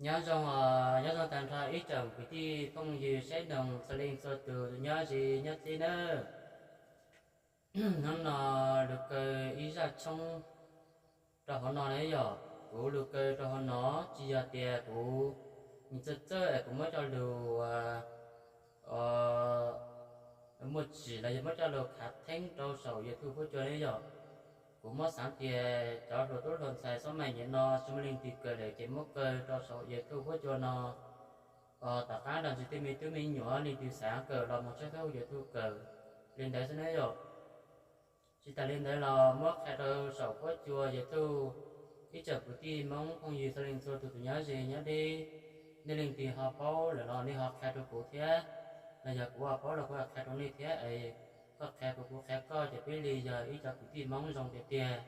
Nyob zoo, nyob zoo tag nrho ib tsoom kwv tij phooj ywg saib noog txhua leej txhua tus nyob ze nyob txhij nawb. Hnub no lug kaw ib zaj tshoob rau hauv no na yom. Kuv lug kaw rau hauv no tsis yog tias kuv nyiam txawj txawj es kuv muab coj lug muaj tsim los yog muab coj lug khav theeb rau saum YouTube huab cua na yom. Kuv muab xaav tias cov hluas tub hluas ntxhais xub maim nyem no tsis muaj leej twg kawm lawm ces muab kaw rau saum YouTube huab cua no. Tom qab nrog ntsib tej me tub me nyuam leej twg xaav kawm los moog tshawb tub YouTube kawm li ntawd xwb na yom. Tsis tas li ntawd los muab qha rau saum huab cua YouTube ib tsoom kwv tij Hmoob phooj ywg txhua leej txhua tus nyob ze nyob deb, nej leej twg ho paub lawm los nej ho qha rau kuv thiab, los yog kuv ho paub los kuv ho qha rau nej thiab es koj qha kuv kuv qha koj ces peb li yog ib cov kwv tij Hmoob zoo tiag tiag.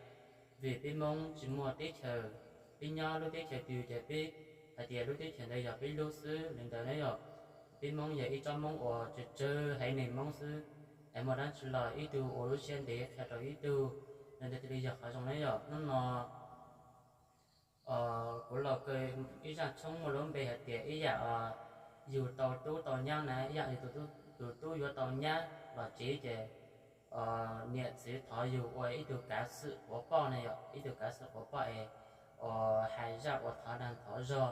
Vim peb Hmoob tsis muaj teb chaws, peb nyob lub teb chaws twg ces peb hais tias lub teb chaws ntawd yog peb lub xwb li ntawd na yom. Peb Hmoob yog ib tsob Hmoob uas tsawg tsawg haiv neeg Hmoob xwb, es muaj dab tsi los ib tug ua lub siab ntev qha rau ib tug, li ntawd thiaj li yog qhov zoo na yom. Hnub no kuv los kaw ib zaj tshoob muaj lub npe hais tias ib yam yug tau tub tau nyab na, ib yam yug tus tub yuav tau nyab los tsev ces niam txiv thov yug ua ib tug kav xwm quav poj na yom, ib tug kav xwm quav poj es hais zaj uas thov dag thov zog,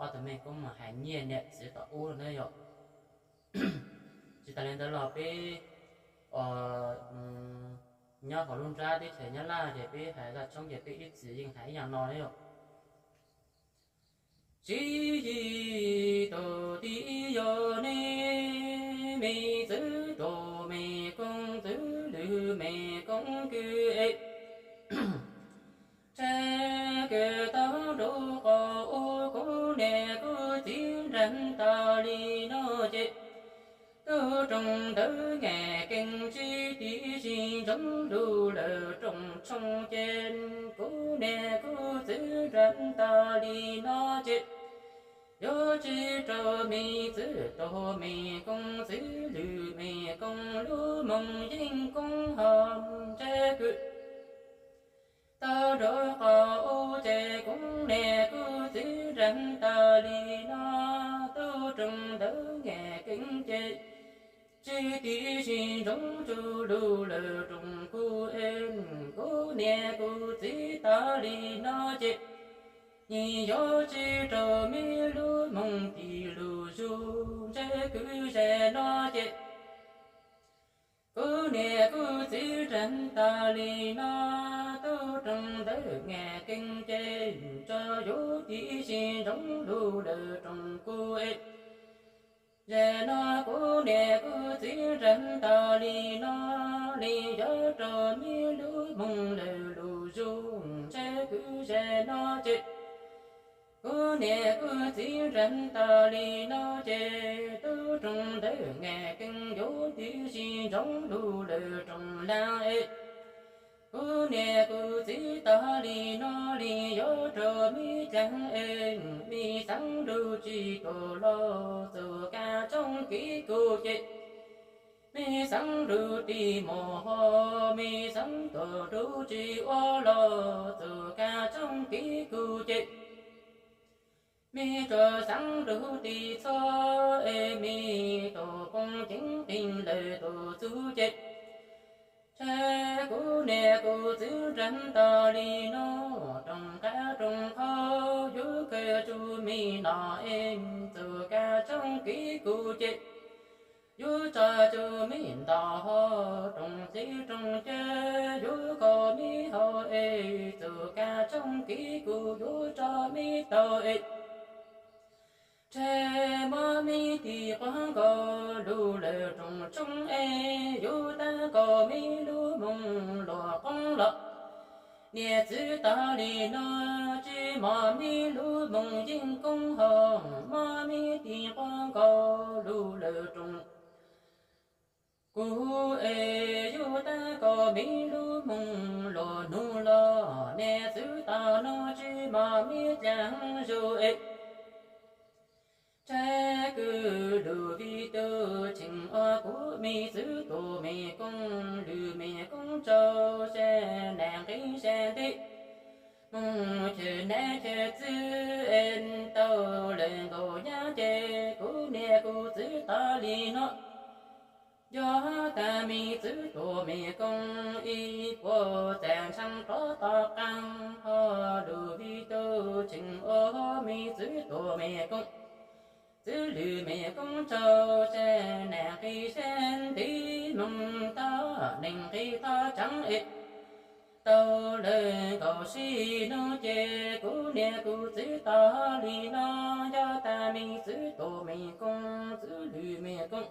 ob tug mej koob moog hais nyiaj niam txiv tom ub na yom. Tsis tas li ntawd los peb nyob hauv lub nrab teb chaws Nyab Laj ces peb hais zaj tshoob ces peb ib txwm yeej hais ib yam no na yom. Tswv yim tug tij yog nej, me txwv tuam me koob txwv lwm me koob kws es, ntshe kws tau nrug qhov ub kuv niam kuv txiv nrag tas li no ces, tub roog ntawd ngam kees tsis tiv si ntsoov lug lawm rooj tshoob ces, kuv niam kuv txiv nrag tas li no ces, yuav tsis rau me txwv tuam me koob txwv lwm me koob lub moog yeej koob ho, ntshe kws tau nrug qhov ub ces kuv niam kuv txiv nrag tas li no, tub roog ntawd ngam kees ces, tsis tiv si ntsoov tsuj lug lawm rooj kuv es, kuv niam kuv txiv tas li no ces, nyias yuav tsis rau me lub moog tis lug zug, ntshe kws zag no ces, kuv niam kuv txiv nrag tas li no, tub roog ntawd ngam kees ces, tso yuav tiv si ntsoov lug lawm rooj kuv es, zag no kuv niam kuv txiv nrag tas li no, li yuav rau me lub moog lawm lug zug, ntshe kws zag no ces, kuv niam kuv txiv nrag tas li no ces, tub roog ntawd ngam kees yuav tiv si ntsoov lug lawm rooj laag es, kuv niam kuv txiv tas li no, li yuav rau me dlaag es, me xaav nrug tsis tuam los txug kab tshoob kev kuv ces, me xaav nrug tig mus ho, me xaav tuam nrug tsis ua los txug kab tshoob kev kuv ces, me tsuas xaav nrug tig txhua es, me tuam poob ceev qees lawm tuam txug ces, ntshe kuv niam kuv txiv nrag tas li no, rooj qab rooj qhov yuav khaws tsuj me nom es, txug kab tshoob kev kuv ces, yuav tso tsuj me ntaub ho, rooj txiv rooj cawv yuav kho me hau es, txug kab tshoob kev kuv yuav tso me tau es, ntshe mob me tig quav nkaus lug lawm rooj tshoob es, yuav tab kaum me lub moog luas qoob los, niam txiv tas li no, tsis mob me lub moog yeej koob ho, mob me tig quav nkaus lug lawm rooj kuv es, yuav tab kaum me lub moog luas nug los, niam txiv tas no tsis mob me dlaag zug es, ntshe kws lug vim tug tsheej ua kuv me txwv tuam me koob lwm me koob tsaug, sab nam nqi sab ntej, Moog chaw neb chaw txwv es tau lawm nkaus nyab ces kuv niam kuv txiv tau li no. Yog tas me txwv tuam me koob ib puas txav ntshaav rov tom qaab, ho lug vim tug tseem ua me txwv tuam me koob, txwv lwm me koob tsaug sab nam nqi sab ntiv moog tog neeg nqi tog tsaav es tau lawm nkaus sib nub ces kuv niam kuv txiv tau li no. Yog tas me txwv tuam me koob txwv lwm me koob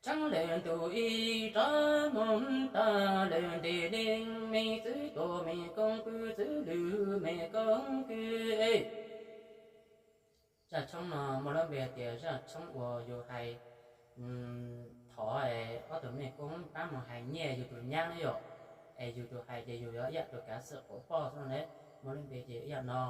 tsaav lawm ntuj ib rov moog tog lawm ntev neeg, me txwv tuam me koob kws txwv lwm me koob kws es. Zaj tshoob no muaj lub npe tias zaj tshoob uas yug hais thov ob tug me koob paab moog hais nyiaj yug tug nyab na yom. Es yug tug hais ces yug yuav ib yam tug kav xwm quas poj xwb no ne. Muaj lub npe ces ib yam no.